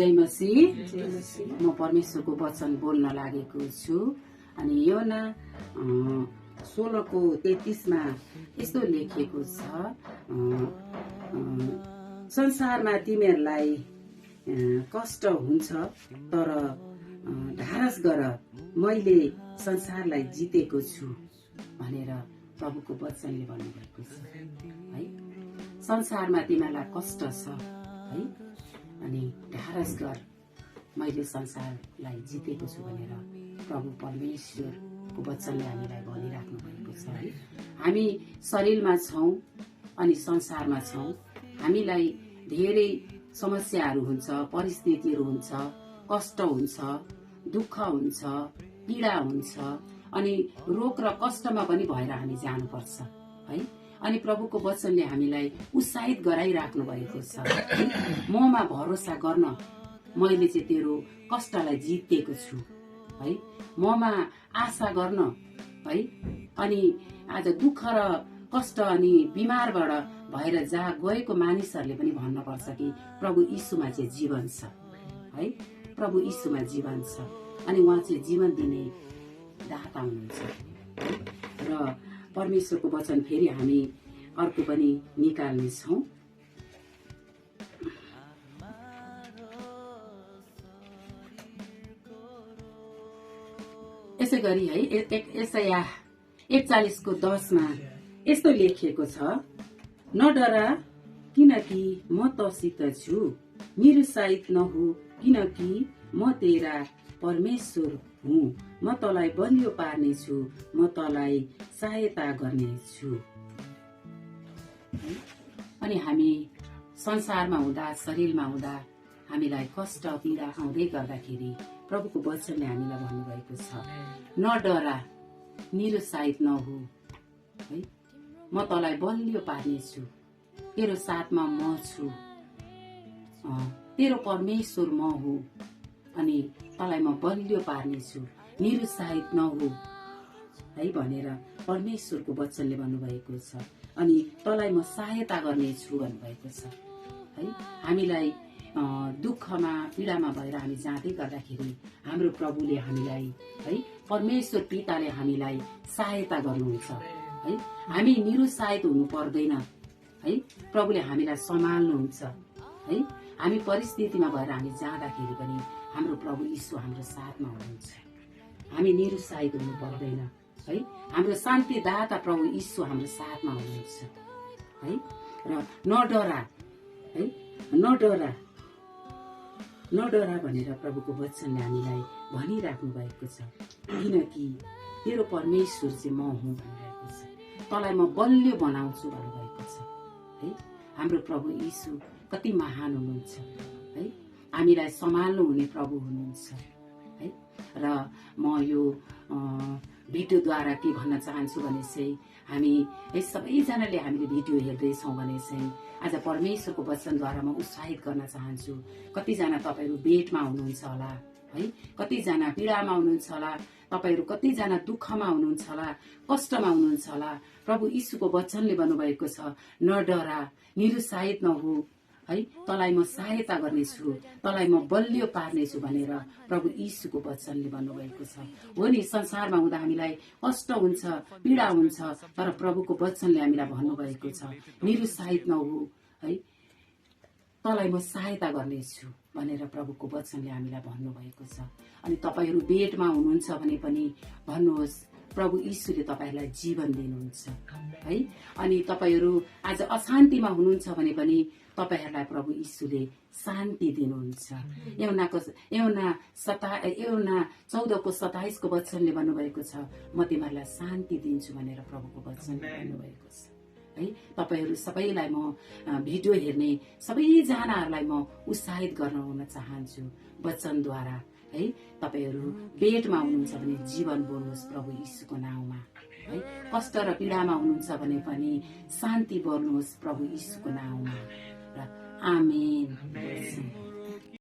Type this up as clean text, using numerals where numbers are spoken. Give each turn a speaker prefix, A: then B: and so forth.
A: जय मसीह। म परमेश्वरको वचन बोल्न लागेको छु। अनि योना 16:33 यस्तो लेखिएको छ, संसारमा तिमीहरूलाई कष्ट हुन्छ, तर ढारस गर, मैले संसारलाई जितेको छु भनेर प्रभुको वचनले भन्नुभएको छ है। संसारमा तिमीहरूलाई कष्ट छ है, अनि ढारस गर, मैले संसारलाई जितेको छु भनेर प्रभु परमेश्वरको वचनले हामीलाई भनिराख्नु भएको छ है। हामी शरीरमा छौँ अनि संसारमा छौँ। हामीलाई धेरै समस्याहरू हुन्छ, परिस्थितिहरू हुन्छ, कष्ट हुन्छ, दुःख हुन्छ, पीडा हुन्छ, अनि रोग र कष्टमा पनि भएर हामी जानुपर्छ है। अनि प्रभुको वचनले हामीलाई उत्साहित गराइराख्नु भएको छ, ममा भरोसा गर्न, मैले चाहिँ तेरो कष्टलाई जितेको छु है। ममा आशा गर्न है। अनि आज दुःख र कष्ट अनि बिमारबाट भएर जहाँ गएको मानिसहरूले पनि भन्नुपर्छ कि प्रभु यीशुमा चाहिँ जीवन छ है। प्रभु यीशुमा जीवन छ अनि उहाँ चाहिँ जीवन दिने दाता हुनुहुन्छ र परमेश्वरको वचन फेरि हामी अर्को पनि निकाल्नेछौँ। यसै गरी है यशाया 41:10 यस्तो लेखिएको छ, नडरा किनकि म तसित छु, निरुत्साहित नहो किनकि म तेरा परमेश्वर हुँ, म तँलाई बलियो पार्नेछु, म तँलाई सहायता गर्नेछु। अनि हामी संसारमा हुँदा, शरीरमा हुँदा हामीलाई कष्ट पीडा आउँदै गर्दाखेरि प्रभुको वचनले हामीलाई भन्नुभएको छ, नडरा, निरुत्साहित नहो है, म तँलाई बलियो पार्नेछु, तेरो साथमा म छु, तेरो परमेश्वर म हुँ, अनि तँलाई म बलियो पार्नेछु, निरुत्साहित नहो है भनेर परमेश्वरको वचनले भन्नुभएको छ। अनि तँलाई म सहायता गर्नेछु भन्नुभएको छ है। हामीलाई दुःखमा पीडामा भएर हामी जाँदै गर्दाखेरि हाम्रो प्रभुले हामीलाई है, परमेश्वर पिताले हामीलाई सहायता गर्नुहुन्छ है। हामी निरुत्साहित हुनु पर्दैन है, प्रभुले हामीलाई सम्हाल्नुहुन्छ है। हामी परिस्थितिमा भएर हामी जाँदाखेरि पनि हाम्रो प्रभु यीशु हाम्रो साथमा हुनुहुन्छ। हामी निरुत्साहित हुनु पर्दैन है। हाम्रो शान्तिदाता प्रभु यीशु हाम्रो साथमा हुनुहुन्छ है। र नडरा है, नडरा, नडरा भनेर प्रभुको वचनले हामीलाई भनिराख्नु भएको छ, किनकि तेरो परमेश्वर चाहिँ म हुँ भनिरहेको छ, तँलाई म बलियो बनाउँछु भन्नुभएको छ है। हाम्रो प्रभु यीशु कति महान हुनुहुन्छ है, हामीलाई सम्हाल्नु हुने प्रभु हुनुहुन्छ है। र म यो भिडियोद्वारा के भन्न चाहन्छु भने चाहिँ हामी है सबैजनाले हामीले भिडियो हेर्दैछौँ भने चाहिँ आज परमेश्वरको वचनद्वारा म उत्साहित गर्न चाहन्छु। कतिजना तपाईँहरू बेडमा हुनुहुन्छ होला है, कतिजना पीडामा हुनुहुन्छ होला, तपाईँहरू कतिजना दुःखमा हुनुहुन्छ होला, कष्टमा हुनुहुन्छ होला। प्रभु यीशुको वचनले भन्नुभएको छ, नडरा, निरुत्साहित नहो है, तँलाई म सहायता गर्नेछु, तँलाई म बलियो पार्नेछु भनेर प्रभु यीशुको वचनले भन्नुभएको छ। हो नि, संसारमा हुँदा हामीलाई कष्ट हुन्छ, पीडा हुन्छ, तर प्रभुको वचनले हामीलाई भन्नुभएको छ, निरुत्साहित नहो है, तँलाई म सहायता गर्नेछु भनेर प्रभुको वचनले हामीलाई भन्नुभएको छ। अनि तपाईँहरू बेडमा हुनुहुन्छ भने पनि भन्नुहोस्, प्रभु यीशुले तपाईँहरूलाई जीवन दिनुहुन्छ है। अनि तपाईँहरू आज अशान्तिमा हुनुहुन्छ भने पनि तपाईँहरूलाई प्रभु यीशुले शान्ति दिनुहुन्छ। एउना 14:27 वचनले भन्नुभएको छ, म तिमीहरूलाई शान्ति दिन्छु भनेर प्रभुको वचनले भन्नुभएको छ है। तपाईँहरू सबैलाई म भिडियो हेर्ने सबैजनाहरूलाई म उत्साहित गर्न हुन चाहन्छु वचनद्वारा है। तपाईँहरू बेडमा हुनुहुन्छ भने जीवन बोल्नुहोस् प्रभु यीशुको नाउँमा है। कष्ट र पीडामा हुनुहुन्छ भने पनि शान्ति बोल्नुहोस् प्रभु यीशुको नाउँमा र आमेन।